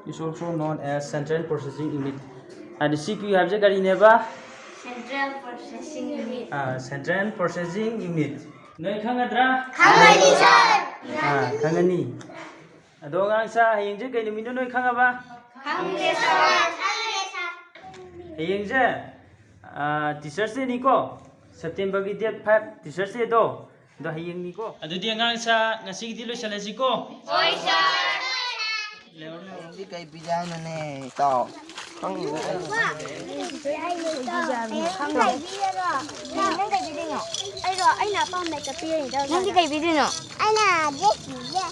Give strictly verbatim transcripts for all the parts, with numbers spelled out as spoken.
is also known as Central Processing Unit. ꯍꯥꯏꯗꯤ C P U ꯍꯥꯏꯕꯁꯦ ꯀꯔꯤꯅꯦꯕ? Central Processing Unit. ꯑꯥ, Central Processing Unit. ꯅꯣꯏ ꯈꯪꯒꯗ꯭ꯔꯥ? ꯈꯪꯒꯅꯤ, ꯁꯥꯔ꯫ ꯑꯥ, ꯈꯪꯒꯅꯤ꯫ ꯑꯗꯣ ꯑꯉꯥꯡ ꯁꯥ, ꯍꯌꯦꯡꯁꯦ ꯀꯩ ꯅꯨꯃꯤꯠꯅꯣ ꯅꯣꯏ ꯈꯪꯉꯕ? ꯈꯪꯗꯦ, ꯁꯥꯔ꯫ ꯍꯌꯦꯡꯁꯦ, ꯑꯥ, Teachers' Day ꯅꯤꯀꯣ, September ꯒꯤ date five Teachers' Day ꯗꯣ, ꯑꯗꯣ ꯍꯌꯦꯡꯅꯤꯀꯣ꯫ ꯑꯗꯨꯗꯤ ꯑꯉꯥꯡ ꯁꯥ, ꯉꯁꯤꯒꯤꯗꯤ ꯂꯣꯏꯁꯤꯜꯂꯁꯤꯀꯣ꯫ ꯍꯣꯏ, ꯁꯥꯔ꯫ ꯅꯪꯗꯤ ꯀꯩ ꯄꯤꯖꯦ ꯍꯥꯏꯅꯣꯅꯦ, ꯏꯇꯥꯎ? ꯈꯪꯗꯦꯗ ꯑꯩ꯫ ꯅꯪ ꯀꯩ ꯄꯤꯗꯣꯏꯅꯣ? ꯑꯩꯔꯣ? ꯑꯩꯅ ꯑꯄꯥꯝꯕ ꯍꯦꯛꯇ ꯄꯤꯔꯅꯤꯗ, ꯅꯪꯗꯤ ꯑꯣꯖꯥꯗ꯫ ꯀꯩ ꯄꯤꯗꯣꯏꯅꯣ? ꯑꯩꯅ dress ꯄꯤꯒꯦ꯫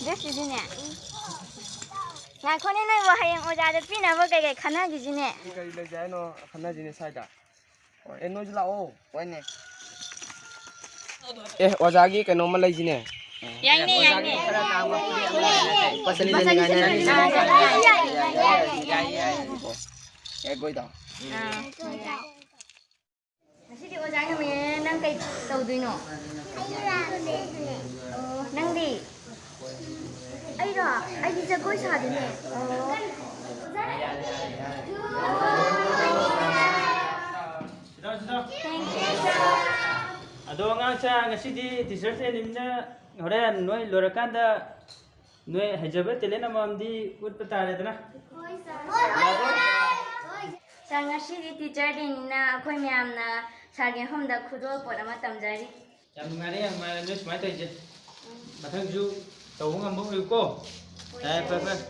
Dress ꯄꯤꯗꯣꯏꯅꯦ? ꯉꯥꯏꯈꯣꯅꯦ, ꯅꯪꯕꯨ ꯍꯌꯦꯡ ꯑꯣꯖꯥꯗ ꯄꯤꯅꯕ ꯀꯩ ꯀꯩ ꯈꯟꯅꯈꯤꯁꯤꯅꯦ? ꯀꯔꯤ ꯂꯩꯖꯦ ꯍꯥꯏꯅꯣ ꯈꯟꯅꯁꯤꯅꯦ ꯁ꯭ꯋꯥꯏꯗ? ꯑꯦ, ꯅꯣꯏꯁꯨ ꯂꯥꯛꯑꯣ꯫ ꯍꯣꯏꯅꯦ꯫ ꯑꯦ, ꯑꯣꯖꯥꯒꯤ ꯀꯩꯅꯣꯝꯃ ꯂꯩꯁꯤꯅꯦ꯫ ꯌꯥꯏꯅꯦ, ꯌꯥꯏꯅꯦ꯫ ꯂꯨꯄꯥ ꯆꯅꯤ ꯆꯅꯤ ꯉꯥꯏꯅꯔꯁꯤ꯫ ꯌꯥꯏ, ꯌꯥꯏ, ꯌꯥꯏ, ꯌꯥꯏ꯫ ꯑꯦ, ꯒꯣꯏꯗ꯫ ꯑꯥ꯫ ꯉꯁꯤꯗꯤ ꯑꯣꯖꯥ ꯅꯨꯃꯤꯠꯅꯤꯅ ꯅꯪ ꯀꯩ ꯇꯧꯗꯣꯏꯅꯣ? ꯑꯣ, ꯅꯪꯗꯤ? ꯑꯩꯔꯣ? ꯑꯩꯗꯤ ꯖꯒꯣꯏ ꯁꯥꯗꯣꯏꯅꯦ꯫ ꯑꯣ꯫ ꯁꯤꯗ, ꯁꯤꯗ꯫ Thank you, sir꯫ ꯑꯗꯣ ꯑꯉꯥꯡꯁꯥ, ꯉꯁꯤꯗꯤ Teachers' Day ꯅꯤꯅ ꯍꯣꯔꯦꯟ ꯅꯣꯏ ꯂꯣꯏꯔꯀꯥꯟꯗ ꯅꯣꯏ ꯍꯩꯖꯕ talent ꯑꯃꯃꯝꯗꯤ ꯎꯠꯄ ꯇꯥꯔꯦꯗꯅ꯫ ꯍꯣꯏ, ꯁꯥꯔ꯫ ꯍꯣꯏ, ꯍꯣꯏ, ꯁꯥꯔ꯫ ꯍꯣꯏ꯫ ꯁꯥꯔ, ꯉꯁꯤꯗꯤ Teacher Day ꯅꯤꯅ ꯑꯩꯈꯣꯏ ꯃꯌꯥꯝꯅ ꯁꯥꯔꯒꯤ ꯃꯐꯝꯗ ꯈꯨꯗꯣꯜꯄꯣꯠ ꯑꯃ ꯇꯝꯖꯔꯤ꯫ ꯌꯥꯝ ꯅꯨꯡꯉꯥꯏꯔꯦ, ꯌꯥꯝ ꯅꯨꯡꯉꯥꯏꯔꯦ ꯅꯣꯏ ꯁꯨꯃꯥꯏꯅ ꯇꯧꯔꯤꯁꯦ꯫ ꯃꯊꯪꯁꯨ ꯇꯧꯕ ꯉꯝꯕ ꯑꯣꯏꯌꯨꯀꯣ꯫ ꯍꯣꯏ, ꯌꯥꯔꯦ, ꯁꯥꯔ꯫ ꯐꯔꯦ, ꯐꯔꯦ꯫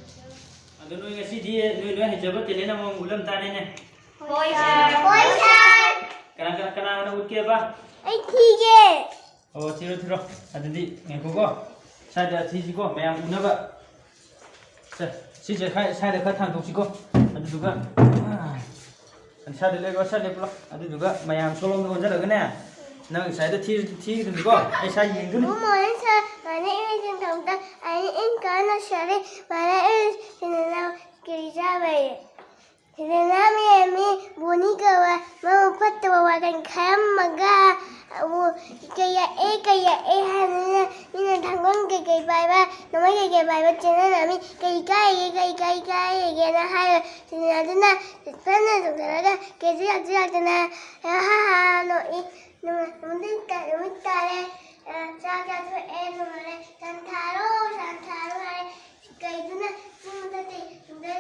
ꯑꯗꯣ ꯅꯣꯏ ꯉꯁꯤꯗꯤ ꯅꯣꯏ, ꯅꯣꯏ ꯍꯩꯖꯕ talent ꯑꯃꯃꯝ ꯎꯠꯂꯝ ꯇꯥꯔꯦꯅꯦ꯫ ꯍꯣꯏ, ꯁꯥꯔ꯫ ꯍꯣꯏ, ꯁꯥꯔ꯫ ꯀꯅꯥ, ꯀꯅꯥ, ꯀꯅꯥꯅ ꯎꯠꯀꯦꯕ? ꯑꯩ ꯊꯤꯒꯦ꯫ ꯑꯣ, ꯊꯤꯔꯣ, ꯊꯤꯔꯣ꯫ ꯑꯗꯨꯗꯤ ꯉꯥꯏꯈꯣꯀꯣ꯫ ꯁ꯭ꯋꯥꯏꯗ ꯊꯤꯁꯤꯀꯣ, ꯃꯌꯥꯝ ꯎꯅꯕ꯫ ꯁꯦ, ꯁꯤꯁꯦ ꯈꯔ, ꯁ꯭ꯋꯥꯏꯗ ꯈꯔ ꯊꯥꯡꯗꯣꯛꯁꯤꯀꯣ꯫ ꯑꯗꯨꯗꯨꯒ, ꯑ, ꯁ꯭ꯋꯥꯏꯗ ꯂꯦꯞꯄꯣ, ꯁ꯭ꯋꯥꯏꯗ ꯂꯦꯞꯄꯣ꯫ ꯑꯗꯨꯗꯨꯒ ꯃꯌꯥꯝ ꯁꯣꯝꯂꯣꯝꯗ ꯑꯣꯟꯁꯤꯜꯂꯒꯅꯦ, ꯅꯪ ꯁ꯭ꯋꯥꯏꯗ ꯊꯤ-, ꯊꯤꯒꯗꯕꯅꯤꯀꯣ꯫ ꯑꯩ ꯁ꯭ꯋꯥꯏ ꯌꯦꯡꯗꯣꯏꯅꯤ꯫ Good morning, sir. My name is Ningthangda. I am in class nursery. My name is Sinana Kirijabay. ꯁꯤꯗꯅ ꯃꯦꯝꯃꯤ ꯕꯣꯅꯤ ꯀꯧꯕ ꯃꯕꯨꯛ ꯐꯠꯇꯕ ꯋꯥꯈꯜ ꯈꯜꯂꯝꯃꯒ, ꯑꯃꯨꯛ ꯀꯩ ꯌꯥꯛꯑꯦ, ꯀꯩ ꯌꯥꯛꯑꯦ ꯍꯥꯏꯗꯅ ꯃꯤꯅ ꯊꯥꯡꯒꯣꯟ ꯀꯩꯀꯩ ꯄꯥꯏꯕ, ꯅꯣꯡꯃꯩ ꯀꯩꯀꯩ ꯄꯥꯏꯕ ꯆꯦꯟꯅꯔꯝꯃꯤ꯫ "ꯀꯩ ꯀꯥꯏꯒꯦ, ꯀꯩ ꯀꯥꯏ ꯀꯥꯏꯒꯦꯅ?" ꯍꯥꯏꯔ ꯁꯤꯗꯅ ꯑꯗꯨꯅ ꯐꯖꯅ ꯆꯣꯡꯊꯔꯒ ꯀꯦꯖꯤ ꯂꯥꯛꯇꯤ ꯂꯥꯛꯇꯅ ꯍꯥ ꯍꯥ ꯍꯥ ꯅꯣꯛꯏ꯫ ꯅꯨꯃꯤꯠ ꯇꯥ-, ꯅꯨꯃꯤꯠ ꯇꯥꯔꯦ꯫ ꯑ, ꯆꯥꯛ ꯆꯥꯊꯣꯛꯑꯦ, ꯅꯣꯡꯉꯥꯜꯂꯦ꯫ "ꯁꯟ ꯊꯥꯔꯣ, ꯁꯟ ꯊꯥꯔꯣ" ꯍꯥꯏꯔꯦ꯫ ꯀꯩꯗꯨꯅ ꯆꯤꯡ ꯃꯊꯛꯇꯒꯤ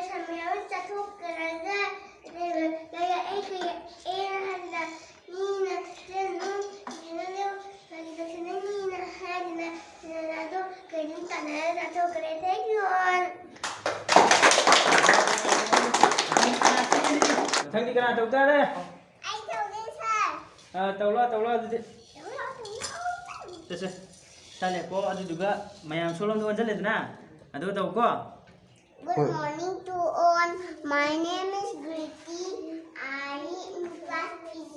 ꯁꯟ ꯃꯌꯥꯝ ꯆꯥꯊꯣꯛꯈ꯭ꯔꯒ, ꯑꯗꯨꯒ ꯀꯩ ꯌꯥꯛꯑꯦ, ꯀꯩ ꯌꯥꯛꯑꯦꯅ ꯍꯥꯏꯗꯅ ꯃꯤꯅ ꯆꯦꯟꯅꯨ, ꯆꯦꯟꯅꯨ, ꯀꯔꯤ ꯇꯧꯁꯟꯅꯅꯤꯅ ꯍꯥꯏꯗꯅ ꯁꯟ ꯑꯗꯣ ꯀꯩꯅꯣ ꯇꯥꯟꯅꯔꯒ ꯆꯥꯊꯣꯛꯈ꯭ꯔꯦ꯫ Thank you all. ꯃꯊꯪꯗꯤ ꯀꯅꯥ ꯇꯧ ꯇꯥꯔꯦ? ꯑꯩ ꯇꯧꯒꯦ, ꯁꯥꯔ꯫ ꯑꯥ, ꯇꯧꯔꯣ, ꯇꯧꯔꯣ ꯑꯗꯨꯗꯤ꯫ ꯇꯧꯔꯣ, ꯇꯧꯔꯣ꯫ ꯆꯠꯁꯦ꯫ ꯇꯜꯂꯦꯀꯣ, ꯑꯗꯨꯗꯨꯒ ꯃꯌꯥꯝ ꯁꯣꯝꯂꯣꯝꯗ ꯑꯣꯟꯁꯤꯜꯂꯦꯗꯅ, ꯑꯗꯨꯒ ꯇꯧꯀꯣ꯫ Good morning to all. My name is Griti. I in class K G.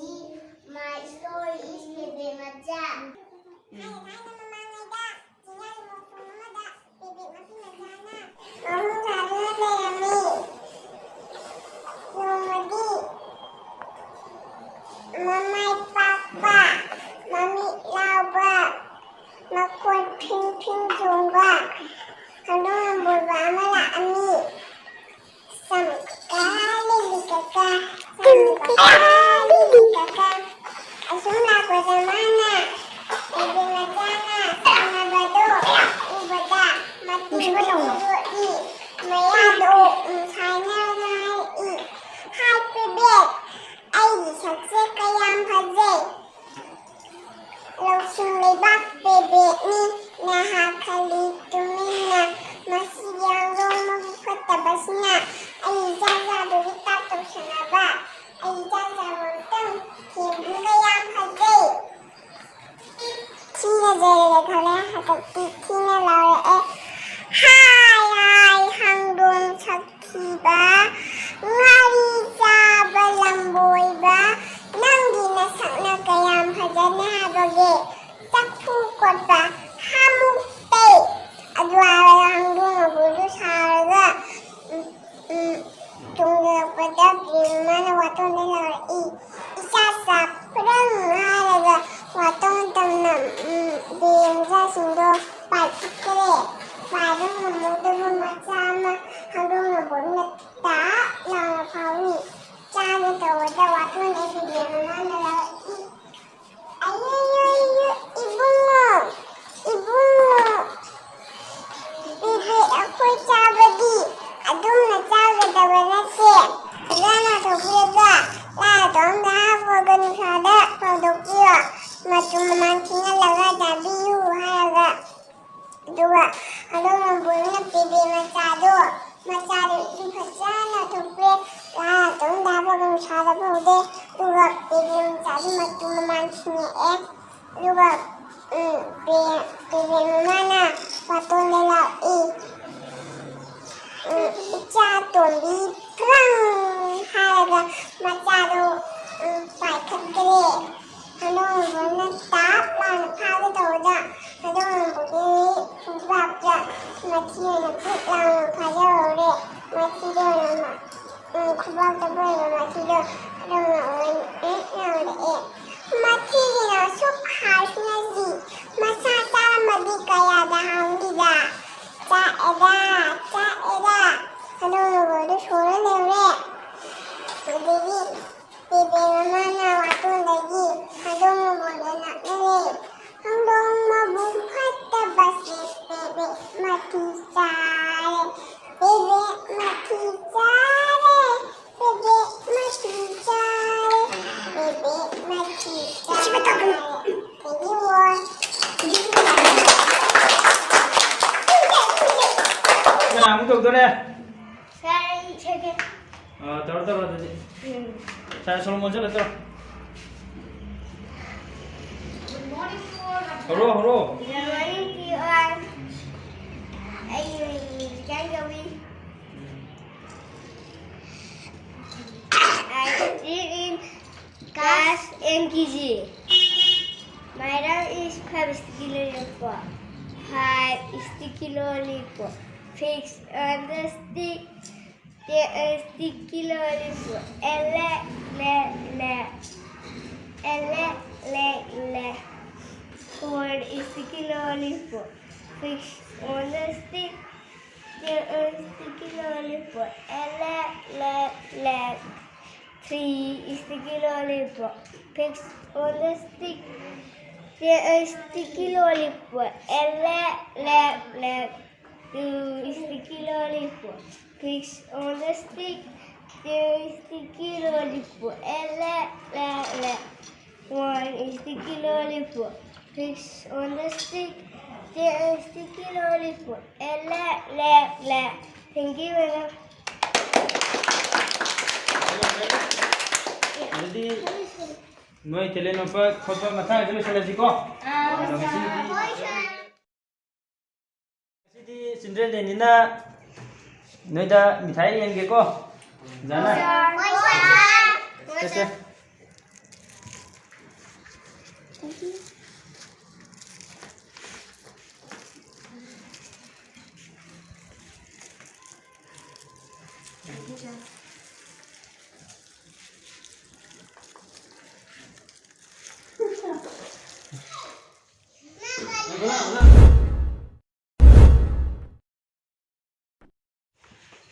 My story is ꯕꯦꯕꯦ ꯃꯆꯥ꯫ ꯊꯥꯏꯅ ꯊꯥꯏꯅ ꯃꯃꯥꯡꯉꯩꯗ ꯆꯤꯡꯌꯥꯒꯤ ꯃꯐꯝ ꯑꯃꯗ ꯕꯦꯕꯦ ꯃꯄꯤ ꯃꯆꯥꯅ ꯃꯍꯨꯠ ꯍꯥꯗꯨꯅ ꯂꯩꯔꯝꯃꯤ꯫ ꯅꯣꯡꯃꯗꯤ ꯃꯃꯥꯏ ꯄꯥꯛꯄ, ꯃꯃꯤꯠ ꯂꯥꯎꯕ, ꯃꯈꯣꯟ ꯐꯤꯡ ꯐꯤꯡ ꯆꯣꯡꯕ ꯍꯧꯗꯣꯡ ꯂꯝꯕꯣꯏꯕ ꯑꯃ ꯂꯥꯛꯑꯝꯃꯤ꯫ ꯁꯝ ꯀꯀꯥ ꯂꯤꯂꯤ ꯀꯀꯥ, ꯁꯝ ꯀꯀꯥ ꯂꯤꯂꯤ ꯀꯀꯥ꯫ ꯑꯁꯨꯝ ꯂꯥꯛꯄꯗ ꯃꯥꯅ ꯕꯦꯕꯦ ꯃꯆꯥꯅ ꯁꯥꯟꯅꯕꯗꯣ ꯎꯕꯗ ꯃꯇꯨ ꯅꯨꯡꯁꯤꯕ ꯇꯧꯅꯣ꯫ ꯄꯤꯛꯄꯗꯨ ꯎꯝ, ꯏꯆꯥ ꯇꯣꯝꯕꯤ ꯐ꯭ꯔꯪ ꯍꯥꯏꯔꯒ ꯃꯆꯥꯗꯣ, ꯎꯝ, ꯄꯥꯏꯈꯠꯈ꯭ꯔꯦ꯫ ꯍꯧꯗꯣꯡ ꯅꯣꯡꯕꯣꯏꯅ ꯇꯥꯞ ꯂꯥꯎꯅ ꯐꯥꯒꯦ ꯇꯧꯕꯗ ꯍꯧꯗꯣꯡ ꯅꯣꯡꯕꯣꯏꯒꯤ ꯈꯨꯕꯥꯛꯇ ꯃꯊꯤ ꯑꯣꯏꯅ ꯄꯤꯛ ꯂꯥꯎꯅ ꯐꯥꯖꯍꯧꯔꯦ꯫ ꯃꯊꯤꯗꯣ ꯑꯣꯏꯅ ꯃ-, ꯎꯝ, ꯈꯨꯕꯥꯛꯇ ꯄꯛꯏꯕ ꯃꯊꯤꯗꯣ ꯍꯧꯗꯣꯡ ꯅꯣꯡꯕꯣꯏꯅ ꯄꯤꯛ ꯂꯥꯎꯔꯛꯑꯦ꯫ ꯃꯊꯤꯁꯤꯅ ꯑꯁꯨꯛ ꯍꯥꯎꯁꯤꯅꯗꯤ ꯃꯁꯥ ꯆꯥꯔꯝꯃꯗꯤ ꯀꯌꯥꯗ ꯍꯥꯎꯅꯤꯗ꯫ ꯆꯥꯛꯑꯦꯗ, ꯆꯥꯛꯑꯦꯗ꯫ ꯍꯧꯗꯣꯡ ꯅꯣꯡꯕꯣꯏꯗꯣ ꯁꯣꯔ ꯂꯩꯔꯦ꯫ ꯑꯗꯒꯤ ꯕꯦꯕꯦ ꯃꯃꯥꯅ ꯋꯥꯇꯣꯟꯗꯒꯤ ꯍꯧꯗꯣꯡ ꯅꯣꯡꯕꯣꯏꯗ ꯂꯥꯛꯅꯔꯦ꯫ ꯍꯧꯗꯣꯡ ꯃꯕꯨꯛ ꯐꯠꯇꯕꯁꯦ ꯕꯦꯕꯦ ꯃꯊꯤ ꯆꯥꯔꯦ꯫ ꯕꯦꯕꯦ ꯃꯊꯤ ꯆꯥꯔꯦ꯫ ꯕꯦꯕꯦ ꯃꯊꯤ ꯆꯥꯔꯦ꯫ ꯕꯦꯕꯦ ꯃꯊꯤ ꯆꯥꯔꯦ꯫ Thank you all. ꯀꯅꯥ ꯑꯃꯨꯛ ꯇꯧꯗꯣꯔꯦ? ꯁꯥꯔ, ꯑꯩ ꯏꯁꯩꯒꯦ꯫ ꯑꯥ, ꯇꯧꯔꯣ, ꯇꯧꯔꯣ, ꯑꯗꯨꯗꯤ꯫ ꯎꯝ꯫ ꯁꯥꯔ, ꯁꯣꯂꯣꯃꯣꯟ ꯆꯠꯂꯣ, ꯇꯧꯔꯣ꯫ ꯍꯧꯔꯣ, ꯍꯧꯔꯣ꯫ Good morning, P R. ꯑꯩ ꯃꯤꯡ ꯖꯤꯀꯥꯟ ꯀꯧꯏ꯫ I live in class N K G. My round is five sticky lollipop. Five sticky lollipop. Fix on the stick. Ten sticky lollipop. Ele, le, le. Ele, le, le. Four sticky lollipop. Fix on the stick. Ten sticky lollipop. Ele, le, le. Three sticky lollipop. Fix on the stick. Ten sticky lollipop. Ele, le, le. Two sticky lollipop. Fix on the stick. Ten sticky lollipop. Ele, le, le. One sticky lollipop. Fix on the stick. Ten sticky lollipop. Ele, le, le. Thank you, madam. ꯑꯗꯨꯗꯤ ꯅꯣꯏ talent ꯎꯠꯄ ꯈꯣꯠꯄ ꯃꯇꯥꯡꯁꯤꯗ ꯂꯣꯏꯁꯤꯜꯂꯁꯤꯀꯣ꯫ ꯑꯥ, ꯑꯗꯣ ꯉꯁꯤꯗꯤ, ꯍꯣꯏ, ꯁꯥꯔ꯫ ꯉꯁꯤꯗꯤ children ꯗꯦꯅꯤꯅ ꯅꯣꯏꯗ ꯃꯤꯊꯥꯏ ꯌꯦꯟꯒꯦꯀꯣ꯫ ꯐꯖꯅ꯫ ꯆꯠꯁꯦ꯫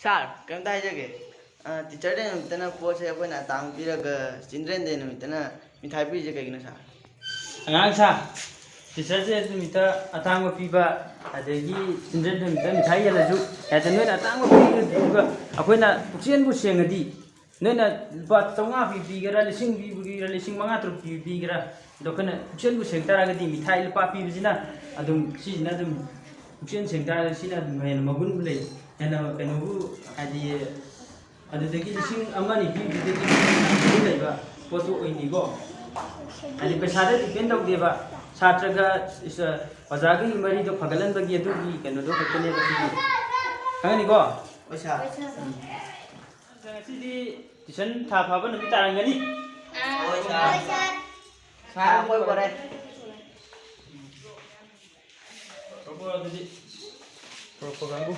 ꯁꯥꯔ, ꯀꯩꯝꯇ ꯍꯥꯏꯖꯒꯦ꯫ ꯑ, ꯇꯤꯆꯔ ꯗꯦ ꯅꯨꯃꯤꯠꯇꯅ ꯄꯣꯠꯁꯦ ꯑꯩꯈꯣꯏꯅ ꯑꯇꯥꯡꯕ ꯄꯤꯔꯒ, ꯆꯤꯜꯗ꯭ꯔꯦꯟ ꯗꯦ ꯅꯨꯃꯤꯠꯇꯅ ꯃꯤꯊꯥꯏ ꯄꯤꯔꯤꯁꯦ ꯀꯩꯒꯤꯅꯣ, ꯁꯥꯔ? ꯑꯉꯥꯡ ꯁꯥꯔ, ꯇꯤꯆꯔꯁꯦ ꯅꯨꯃꯤꯠꯇ ꯑꯇꯥꯡꯕ ꯄꯤꯕ, ꯑꯗꯒꯤ ꯆꯤꯜꯗ꯭ꯔꯦꯟ ꯅꯨꯃꯤꯠꯇ ꯃꯤꯊꯥꯏ ꯌꯦꯜꯂꯁꯨ, ꯍꯦꯛꯇ ꯅꯣꯏꯅ ꯑꯇꯥꯡꯕ ꯄꯤꯔꯒ ꯑꯩꯈꯣꯏꯅ ꯄꯨꯛꯆꯦꯟꯕꯨ ꯁꯦꯡꯉꯗꯤ, ꯅꯣꯏꯅ ꯂꯨꯄꯥ ꯆꯥꯝꯃꯉꯥ ꯄꯤ-, ꯄꯤꯒꯦꯔꯥ, ꯂꯤꯁꯤꯡ ꯄꯤꯕꯤꯒꯦꯔꯥ, ꯂꯤꯁꯤꯡ ꯃꯉꯥ ꯇꯔꯨꯛ ꯄꯤ-, ꯄꯤꯒꯦꯔꯥ, ꯑꯗꯣ ꯑꯩꯈꯣꯏꯅ ꯄꯨꯛꯆꯦꯟꯕꯨ ꯁꯦꯡ ꯇꯥꯔꯒꯗꯤ, ꯃꯤꯊꯥꯏ ꯂꯨꯄꯥ ꯄꯤꯕꯁꯤꯅ ꯑꯗꯨꯝ, ꯁꯤꯁꯤꯅ ꯑꯗꯨꯝ ꯄꯨꯛꯆꯦꯟ ꯁꯦꯡ ꯇꯥꯔꯒꯗꯤ, ꯁꯤꯅ ꯑꯗꯨꯝ ꯍꯦꯟꯅ ꯃꯒꯨꯟ ꯂꯩ, ꯍꯦꯟꯅ ꯀꯩꯅꯣꯕꯨ, ꯍꯥꯏꯗꯤ, ꯑꯗꯨꯗꯒꯤ ꯂꯤꯁꯤꯡ ꯑꯃ ꯑꯅꯤ ꯄꯤꯕꯗꯨꯗꯒꯤ ꯍꯦꯟꯅ ꯃꯒꯨꯟ ꯂꯩꯕ ꯄꯣꯠꯇꯨ ꯑꯣꯏꯅꯤꯀꯣ꯫ ꯍꯥꯏꯗꯤ, ꯄꯩꯁꯥꯗ ꯗꯤꯄꯦꯟ ꯇꯧꯗꯦꯕ, ꯁꯥꯇ꯭ꯔꯒ ꯏꯁ-, ꯑꯣꯖꯥꯒꯤ ꯃꯔꯤꯗꯣ ꯐꯒꯠꯍꯟꯕꯒꯤ ꯑꯗꯨꯒꯤ ꯀꯩꯅꯣꯗꯣ ꯈꯛꯇꯅꯦꯕ ꯁꯤꯗꯤ꯫ ꯈꯪꯉꯅꯤꯀꯣ? ꯍꯣꯏ, ꯁꯥꯔ꯫ ꯎꯝ꯫ ꯉꯁꯤꯗꯤ ꯇꯨꯏꯁꯟ ꯊꯥ ꯐꯥꯕ ꯅꯨꯃꯤꯠ ꯇꯥꯔꯝꯒꯅꯤ꯫ ꯍꯣꯏ, ꯁꯥꯔ꯫ ꯁꯥꯔ, ꯑꯩꯈꯣꯏ ꯄꯣꯔꯦ꯫ ꯄꯨꯔꯛꯑꯣ, ꯑꯗꯨꯗꯤ ꯄꯨꯔꯛꯄ ꯀꯥꯡꯕꯨ꯫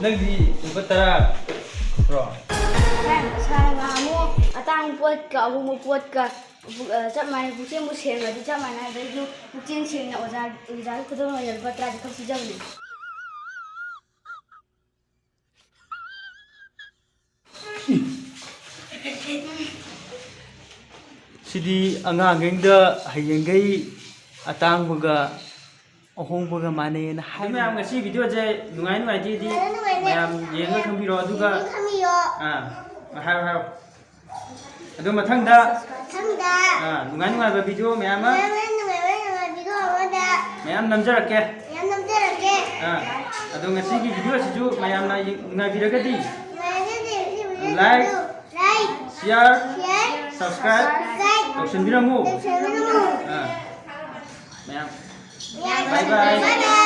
ꯅꯪꯗꯤ ꯂꯨꯄꯥ ꯇꯔꯥ ꯔꯣ? ꯁꯥꯔ, ꯁꯥꯔ, ꯉꯍꯥꯟꯃꯨꯛ ꯑꯇꯥꯡꯕ ꯄꯣꯠꯀ ꯑꯍꯣꯡꯕ ꯄꯣꯠꯀ ꯄꯨ-, ꯑ, ꯆꯞ ꯃꯥꯟꯅꯩ, ꯄꯨꯛꯆꯦꯟꯕꯨ ꯁꯦꯡꯉꯗꯤ ꯆꯞ ꯃꯥꯟꯅꯩ꯫ ꯑꯗꯩ ꯑꯗꯨꯝ ꯄꯨꯛꯆꯦꯟ ꯁꯦꯡꯅ ꯑꯣꯖꯥ, ꯑꯣꯖꯥꯒꯤ ꯈꯨꯗꯣꯜ ꯑꯣꯏꯅ ꯂꯨꯄꯥ ꯇꯔꯥꯗꯤ ꯈꯛ ꯄꯤꯖꯕꯅꯦ꯫ ꯁꯤꯗꯤ ꯑꯉꯥꯡꯈꯩꯗ ꯍꯌꯦꯡꯈꯩ ꯑꯇꯥꯡꯕꯒ ꯑꯍꯣꯡꯕꯒ ꯃꯥꯟꯅꯩꯅ ꯍꯥꯏ꯫ ꯃꯌꯥꯝ, ꯉꯁꯤ ꯚꯤꯗꯤꯑꯣꯁꯦ ꯅꯨꯡꯉꯥꯏ ꯅꯨꯡꯉꯥꯏꯇꯦꯗꯤ ꯅꯨꯡꯉꯥꯏ ꯅꯨꯡꯉꯥꯏꯇꯦ꯫ ꯃꯌꯥꯝ ꯌꯦꯡꯉ ꯈꯪꯕꯤꯔꯣ, ꯑꯗꯨꯒ ꯌꯦꯡꯉ ꯈꯪꯕꯤꯌꯣ꯫ ꯑꯥ, ꯍꯥꯏꯔꯣ, ꯍꯥꯏꯔꯣ꯫ ꯑꯗꯨ ꯃꯊꯪꯗ, ꯃꯊꯪꯗ, ꯑꯥ, ꯅꯨꯡꯉꯥꯏ ꯅꯨꯡꯉꯥꯏꯕ ꯚꯤꯗꯤꯑꯣ ꯃꯌꯥꯝ ꯑꯃ ꯅꯨꯡꯉꯥꯏ ꯅꯨꯡꯉꯥꯏꯕ ꯚꯤꯗꯤꯑꯣ ꯑꯃꯗ ꯃꯌꯥꯝ ꯅꯝꯖꯔꯛꯀꯦ꯫ ꯃꯌꯥꯝ ꯅꯝꯖꯔꯛꯀꯦ꯫ ꯑꯥ, ꯑꯗꯣ ꯉꯁꯤꯒꯤ ꯚꯤꯗꯤꯑꯣꯁꯤꯁꯨ ꯃꯌꯥꯝꯅ ꯌꯦꯡ-, ꯅꯨꯡꯉꯥꯏꯕꯤꯔꯒꯗꯤ ꯅꯨꯡꯉꯥꯏꯕꯤꯔꯒꯗꯤ ꯚꯤꯗꯤꯑꯣ like, ꯅꯨꯡꯉꯥꯏꯕꯤꯔꯒꯗꯤ like, share, share, subscribe subscribe ꯇꯧꯁꯟꯕꯤꯔꯝꯃꯨ꯫ ꯇꯧꯁꯟꯕꯤꯔꯝꯃꯨ꯫ Bye bye.